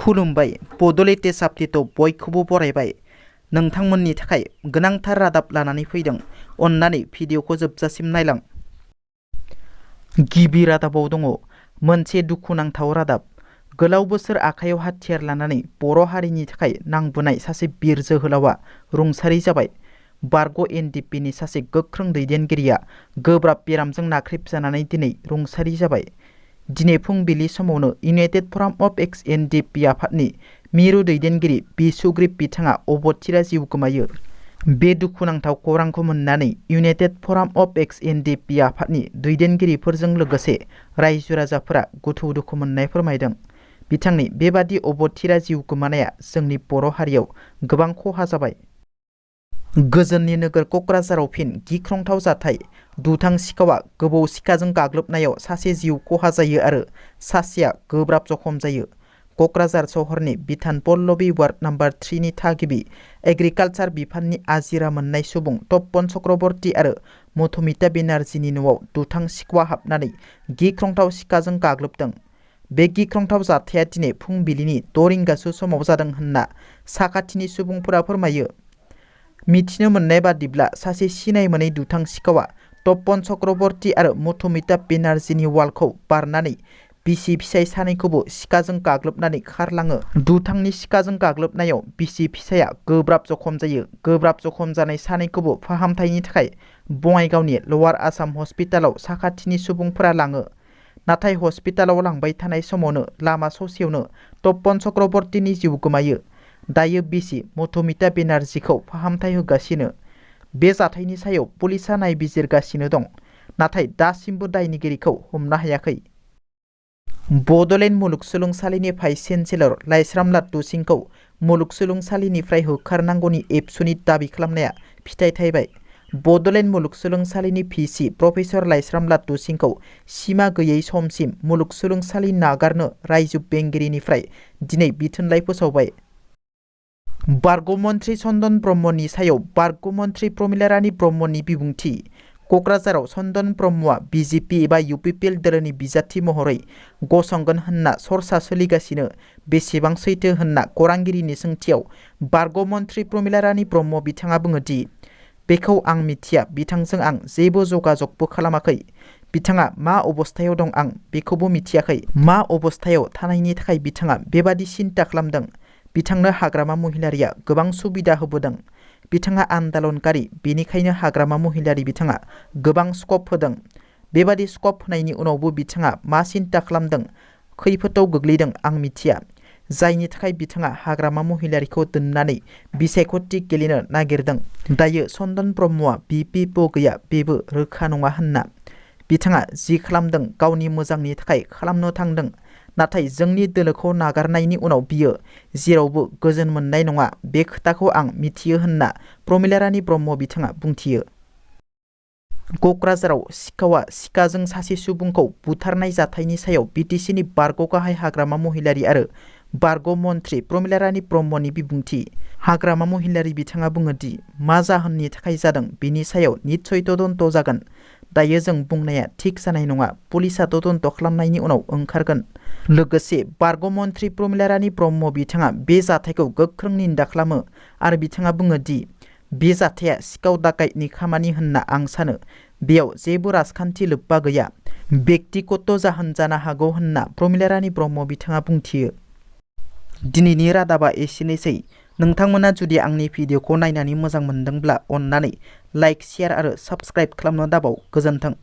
खुलुमबाय बड'लेण्ड साप्लिटआव बयखौबो बरायबाय। नोंथांमोननि थाखाय गोनांथार रादाब लानानै फैदों। अन्नानै भिडिअखौ जोबजासिम नायलां। गिबि रादाबाव दङ मोनसे दुखुनांथाव रादाब। गोलाव बोसोर आखायाव हाथियार लानानै बर' हारिनि थाखाय नांबोनाय सासे बिर जोहोलावा रुंसारि जाबाय। बारग' एनडिपिनि सासे गोख्रों दैदेनगिरिया गोब्राब बेरामजों नाख्रेबजानानै दिनै रुंसारि जाबाय। दिनै फुंबिलि समावनो इउनाइटेड फराम अफ एक्स एनडिपि आफादनि मिरु दैदेनगिरि बि सुग्रीब बिथाङा अबथिरा जिउ गोमायो। बे दुखुनांथाव खौरांखौ मोननानै इउनाइटेड फराम अफ एक्स एनडिपि आफादनि दैदेनगिरिफोरजों लोगोसे रायजो राजाफोरा गोथौ दुखु मोननाय फोरमायदों। बिथांनि बेबादि अबथिरा जिउ गोमानाया जोंनि बर' हारियाव गोबां खहा जाबाय। गोजोननि नोगोर क'क्राझाराव फिन गिख्रंथाव जाथाय। दुथां सिखावा गोबौ सिखाजों गाग्लोबनायाव सासे जिउ खहा जायो आरो सासेया गोब्राब जखम जायो। क'क्राझार सहरनि बिधान पल्लबी वार्ड नम्बर 3 नि थागिबि एग्रिकालचार बिफाननि आजिरा मोननाय सुबुं तपन चक्रवर्ती आरो मधुमिता बेनार्जीनि न'आव दुथां सिखावा हाबनानै गिख्रंथाव सिखाजों गाग्लोबदों। बे गिख्रंथाव जाथाया दिनै फुंबिलिनि 6 रिंगासो समाव जादों होनना साखाथिनि सुबुंफोरा फोरमायो। मिथिनो मोननाय बादिब्ला सासे सिनाय मोनै दुथां सिखावा तपन चक्रवर्ती आरो मधुमिता बेनार्जीनि वालखौ बारनानै बिसि फिसाय सानैखौबो सिखाजों गाग्लोबनानै खारलाङो। दुथांनि सिखाजों गाग्लोबनायाव बिसि फिसाया गोब्राब जखम जायो। गोब्राब जखम जानाय सानैखौबो फाहामथायनि थाखाय बङाइगावनि लवार आसाम हस्पिटालाव साखाथिनि सुबुंफोरा लाङो। नाथाय हस्पिटालाव लांबाय थानाय समावनो लामा ससेयावनो तपन चक्रवर्तीनि जिउ गोमायो। दायो बिसि मधुमिता बेनार्जीखौ फाहामथाय होगासिनो। बे जाथायनि सायाव पुलिसा नायबिजिरगासिनो दं, नाथाय दासिमबो दायनिगिरिखौ हमनो हायाखै। बड'लेण्ड मुलुगसोलोंसालिनि भाइस चेन्सेलर लाइस्राम लाटु सिंहखौ मुलुगसोलोंसालिनिफ्राय होखारनांगौनि एबसुनि दाबि खालामनाया फिथाइ थायबाय। बड'लेण्ड मुलुगसोलोंसालिनि भिसि प्रफेसर लाइस्राम लाटु सिंहखौ सिमा गैयै समसिम मुलुगसोलोंसालि नागारनो रायजो बेंगिरिनिफ्राय दिनै बिथोनलाइ फोसावबाय। बारग' मन्थ्रि चन्दन ब्रह्मनि सायाव बारग' मन्थ्रि प्रमिला रानी ब्रह्मनि बिबुंथि। क'क्राझाराव चन्दन ब्रह्मआ बिजेपि एबा UPPL दोलोनि बिजाथि महरै गसंगोन होनना सरसा सोलिगासिनो। बेसेबां सैथो होनना खौरांगिरिनि सोंथियाव बारग' मन्थ्रि प्रमिला रानी ब्रह्म बिथाङा बुङोदि बेखौ आं मिथिया, बिथांजों आं जेबो जगाजगबो खालामाखै। बिथाङा मा अबस्थायाव दं आं बेखौबो मिथियाखै। मा अबस्थायाव थानायनि थाखाय बिथाङा बेबादि सिन्ता खालामदों। बिथांनो हाग्रामा महिलारिया गोबां सुबिदा होबोदों। बिथाङा आन्दलनकारि, बेनिखायनो हाग्रामा महिलारि बिथाङा गोबां स्कप होदों। बेबादि स्कप होनायनि उनावबो बिथाङा मा सिन्ता खालामदों, खैफोदाव गोग्लैदों आं मिथिया। जायनि थाखाय बिथाङा हाग्रामा महिलारिखौ दोननानै बिसायख'थि गेलेनो नागिरदों। दायो चन्दन ब्रह्मआ VPP गैया बेबो रोखा नङा होनना। बिथाङा जि खालामदों गावनि मोजांनि थाखाय खालामनो थांदों। नाथाय जोंनि दोलोखौ नागारनायनि उनाव बियो जेरावबो गोजोन मोननाय नङा, बे खोथाखौ आं मिथियो होनना प्रमिला रानी ब्रह्म बिथाङा बुंथियो। क'क्राझाराव सिखावा सिखाजों सासे सुबुंखौ बुथारनाय जाथायनि सायाव बिटिसिनि बारग' गाहाय हाग्रामा महिलारि आरो बारग' मन्थ्रि प्रमिला रानी ब्रह्मनि बिबुंथि। हाग्रामा महिलारि बिथाङा बुङोदि मा जाहोननि थाखाय जादों बेनि सायाव निस्सय तदन्त जागोन। दायो जों बुंनाया थिग जानाय नङा, पुलिसा तदन्त खालामनायनि उनाव ओंखारगोन। लोगोसे बारग' मन्थ्रि प्रमिला रानी ब्रह्म बिथाङा बे जाथायखौ गोख्रों निन्दा खालामो आरो बिथाङा बुङोदि बे जाथाया सिखाव दाखाइतनि खामानि होनना आं सानो। बेयाव जेबो राजखान्थि लोब्बा गैया, बेक्तिगत जाहोन जानो हागौ होनना प्रमिला रानी ब्रह्म बिथाङा बुंथियो। दिनैनि रादाबा एसेनोसै। नोंथांमोना जुदि आंनि भिडिअखौ नायनानै मोजां मोनदोंब्ला अन्नानै लाइक, शेयार आरो साबस्क्राइब खालामनो दाबाव। गोजोन्थों।